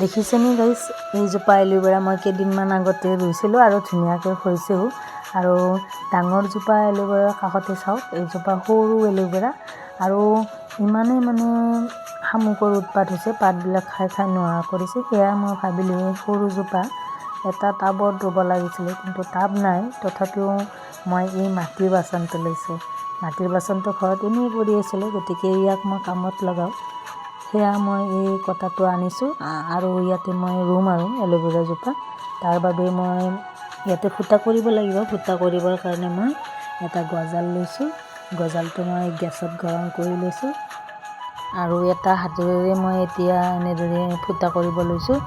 দেখিছেনে guys, এইজোপা aloe vera মই কেইদিনমান আগতে ৰুইছিলোঁ আৰু ধুনীয়াকৈ হৈছেও। আৰু ডাঙৰজোপা এলোভেৰাৰ কাষতে চাওক, এইজোপা সৰু এলোভেৰা আৰু ইমানেই মানে শামুকৰ উৎপাত হৈছে, পাতবিলাক খাই খাই নোহোৱা কৰিছে। সেয়া মই ভাবিলোঁ এই সৰুজোপা এটা টাবত ৰুব লাগিছিলে, কিন্তু টাব নাই। তথাপিও মই এই মাটিৰ বাচনটো লৈছোঁ। মাটিৰ বাচনটো ঘৰত এনেই পৰি আছিলে, গতিকে ইয়াক মই কামত লগাওঁ। সেয়া মই এই কটাটো আনিছোঁ আৰু ইয়াতে মই ৰুম আৰু এলোভেৰাজোপা। তাৰ বাবে মই ইয়াতে ফুটা কৰিব লাগিব। ফুটা কৰিবৰ কাৰণে মই এটা গজাল লৈছোঁ। গজালটো মই গেছত গৰম কৰি লৈছোঁ আৰু এটা হাতেৰে মই এতিয়া এনেদৰে ফুটা কৰিব লৈছোঁ।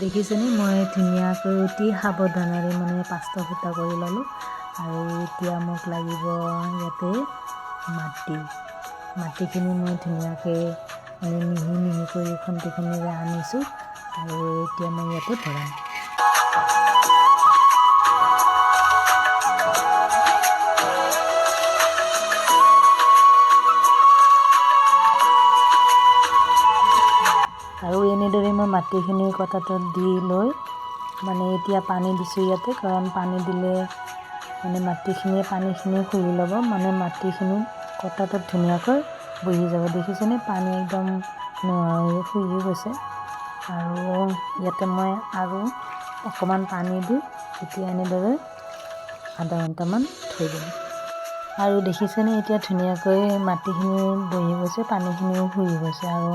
দেখিছেনে, মই ধুনীয়াকৈ অতি সাৱধানেৰে মানে 5টা ফুটা কৰি ল'লোঁ। আৰু এতিয়া মোক লাগিব ইয়াতে মাটি। মাটিখিনি মই ধুনীয়াকৈ মানে মিহি মিহি কৰি খন্তিখনেৰে আনিছোঁ আৰু এতিয়া মই ইয়াতে ভৰাম। আৰু এনেদৰে মই মাটিখিনি কটাটোত দি লৈ মানে এতিয়া পানী দিছোঁ ইয়াতে, কাৰণ পানী দিলে মানে মাটিখিনিয়ে পানীখিনি শুহি ল'ব, মানে মাটিখিনি কটাটোত ধুনীয়াকৈ বহি যাব। দেখিছেনে, পানী একদম নোহোৱা শুহি গৈছে। আৰু ইয়াতে মই আৰু অকণমান পানী দি এতিয়া এনেদৰে আধা ঘণ্টামান থৈ দিম। আৰু দেখিছেনে, এতিয়া ধুনীয়াকৈ মাটিখিনি বহি গৈছে, পানীখিনিও শুহি গৈছে। আৰু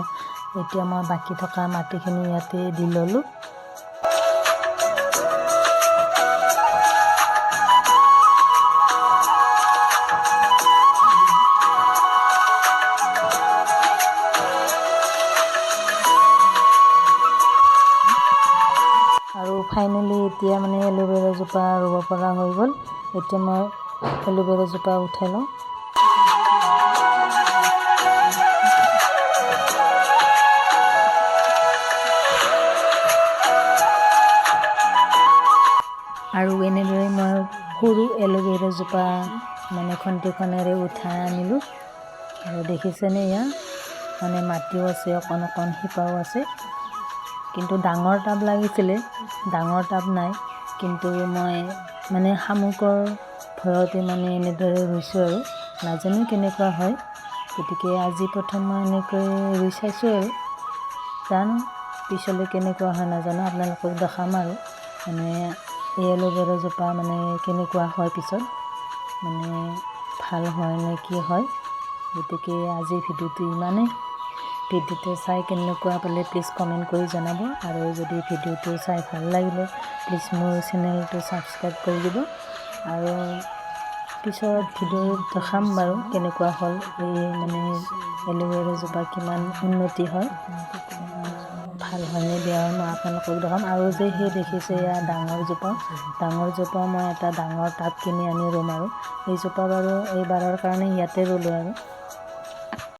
এতিয়া মই বাকী থকা মাটিখিনি ইয়াতে দি ল'লোঁ। আৰু ফাইনেলি এতিয়া মানে এলোভেৰাজোপা ৰুব পৰা হৈ গ'ল। এতিয়া মই এলোভেৰাজোপা উঠাই লওঁ। আৰু এনেদৰে মই সৰু এলোভেৰাজোপা মানে খন্তিখনেৰে উঠাই আনিলোঁ। আৰু দেখিছেনে, ইয়াৰ মানে মাটিও আছে, অকণ অকণ শিপাও আছে। কিন্তু ডাঙৰ টাব লাগিছিলে, ডাঙৰ টাব নাই, কিন্তু মই মানে শামুকৰ ভয়তে মানে এনেদৰে ৰুইছোঁ আৰু নাজানো কেনেকুৱা হয়। গতিকে আজি প্ৰথম মই এনেকৈ ৰুই চাইছোঁ আৰু জানো পিছলৈ কেনেকুৱা হয় নাজানো, আপোনালোকক দেখাম আৰু মানে এই এলোভেৰাজোপা মানে কেনেকুৱা হয় পিছত, মানে ভাল হয় নে কি হয়। গতিকে আজিৰ ভিডিঅ'টো ইমানেই। ভিডিঅ'টো চাই কেনেকুৱা পালে প্লিজ কমেণ্ট কৰি জনাব। আৰু যদি ভিডিঅ'টো চাই ভাল লাগিলে প্লিজ মোৰ চেনেলটো ছাবস্ক্ৰাইব কৰি দিব। আৰু পিছত ভিডিঅ'ত দেখাম বাৰু কেনেকুৱা হ'ল এই মানে এলোভেৰাজোপা কিমান উন্নতি হয়, ভাল হয়নে বেয়া হয় মই আপোনালোকক দেখাম। আৰু যে সেই দেখিছে এয়া ডাঙৰজোপা, ডাঙৰজোপা মই এটা ডাঙৰ টাব কিনি আনি ৰুম। আৰু এইজোপা বাৰু এইবাৰৰ কাৰণে ইয়াতে ৰুলোঁ আৰু।